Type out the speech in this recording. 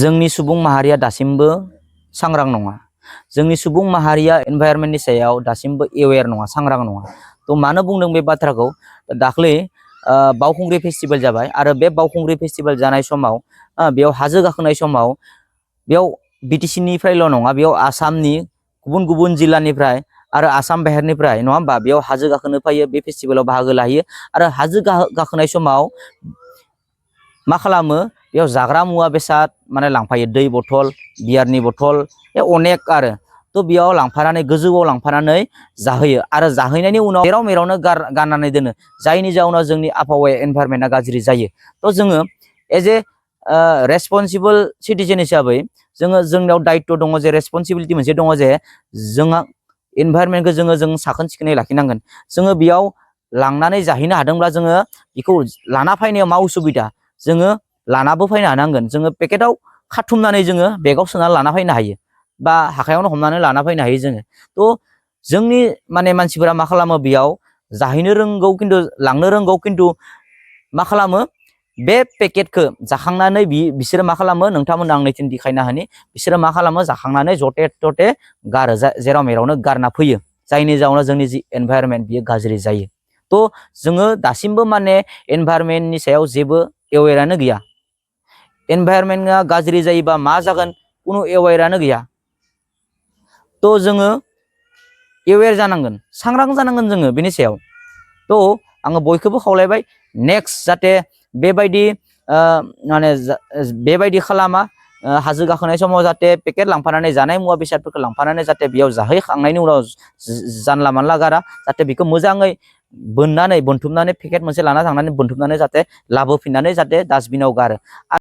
जोंनि सुबुं माहारिया दासिमबो सांग्रां नङा। जोंनि सुबुं माहारिया एनभायरनमेन्टनि सायाव दासिमबो एवेयर नङा, सांग्रां नङा। तो मानो बुंदों बे बाथ्राखौ? दाख्लै बावखुंग्रि फेस्टिवल जाबाय आरो बे बावखुंग्रि फेस्टिवल जानाय समाव बेयाव हाजो गाखोनाय समाव बेयाव BTC निफ्रायल' नङा, बेयाव आसामनि गुबुन गुबुन जिल्लानिफ्राय आरो आसाम बाहेरनिफ्राय नङा होमबा बेयाव हाजो गाखोनो फैयो, बे फेस्टिवलाव बाहागो लाहैयो आरो हाजो गाखोनाय समाव मा खालामो बेयाव जाग्रा मुवा बेसाद माने लांफायो, दै बथल, बियारनि बथल, अनेक आरो तो बेयाव लांफानानै गोजौआव लांफानानै जाहोयो आरो जाहैनायनि उनाव जेराव मेरावनो गारनानै दोनो, जायनि जाउनाव जोंनि आबहावाया एनभायरनमेन्टआ गाज्रि जायो। तो जोङो एज ए रेसपन्सिबल सिटिजेन हिसाबै जोंनियाव दायित्व दङ, जे रेसपन्सिबिलिटि मोनसे दङ जे जोंहा एनभायरनमेन्टखौ जों साखोन सिखोनै लाखिनांगोन। जोङो बेयाव लांनानै जाहैनो हादोंब्ला जोङो बेखौ लाना फैनायाव मा उसुबिदा, जोङो लानाबो फैनो हानांगोन। जोङो पेकेटाव खाथुमनानै जोङो बेगाव सोनानै लाना फैनो हायो बा हाखायावनो हमनानै लाना फैनो हायो जोङो। तो जोंनि माने मानसिफोरा मा खालामो, बेयाव जाहैनो रोंगौ खिन्थु लांनो रोंगौ, खिन्थु मा खालामो बे पेकेटखौ जाखांनानै बिसोरो मा खालामो, नोंथांमोन आंनिथिं दिखायना होनि, बिसोरो मा खालामो जाखांनानै जथे थथे गारो, जेराव मेरावनो गारना फैयो, जायनि जाउनाव जोंनि जि एनभायरनमेन्ट बियो गाज्रि जायो। तो जोङो दासिमबो माने एनभायरनमेन्टनि सायाव जेबो एवेयारानो गैया। एनभायरनमेन्टआ गाज्रि जायोबा मा जागोन कुनु एवेयारानो गैया। तो जोङो एवेयर जानांगोन, सांग्रां जानांगोन जोङो बेनि सायाव। तो आङो बयखौबो खावलायबाय नेक्स्ट जाहाथे बेबायदि माने बेबायदि खालामा, हाजो गाखोनाय समाव जाहाथे पेकेट लांफानानै जानाय मुवा बेसादफोरखौ लांफानानै जाहाथे बेयाव जाहैखांनायनि उनाव जानला मानला गारा, जाहाथे बेखौ मोजाङै बोनथुमनानै पेकेट मोनसे लाना थांनानै बोनथुमनानै जाहाथे लाबोफिननानै जाहाथे डास्टबिनाव गारो।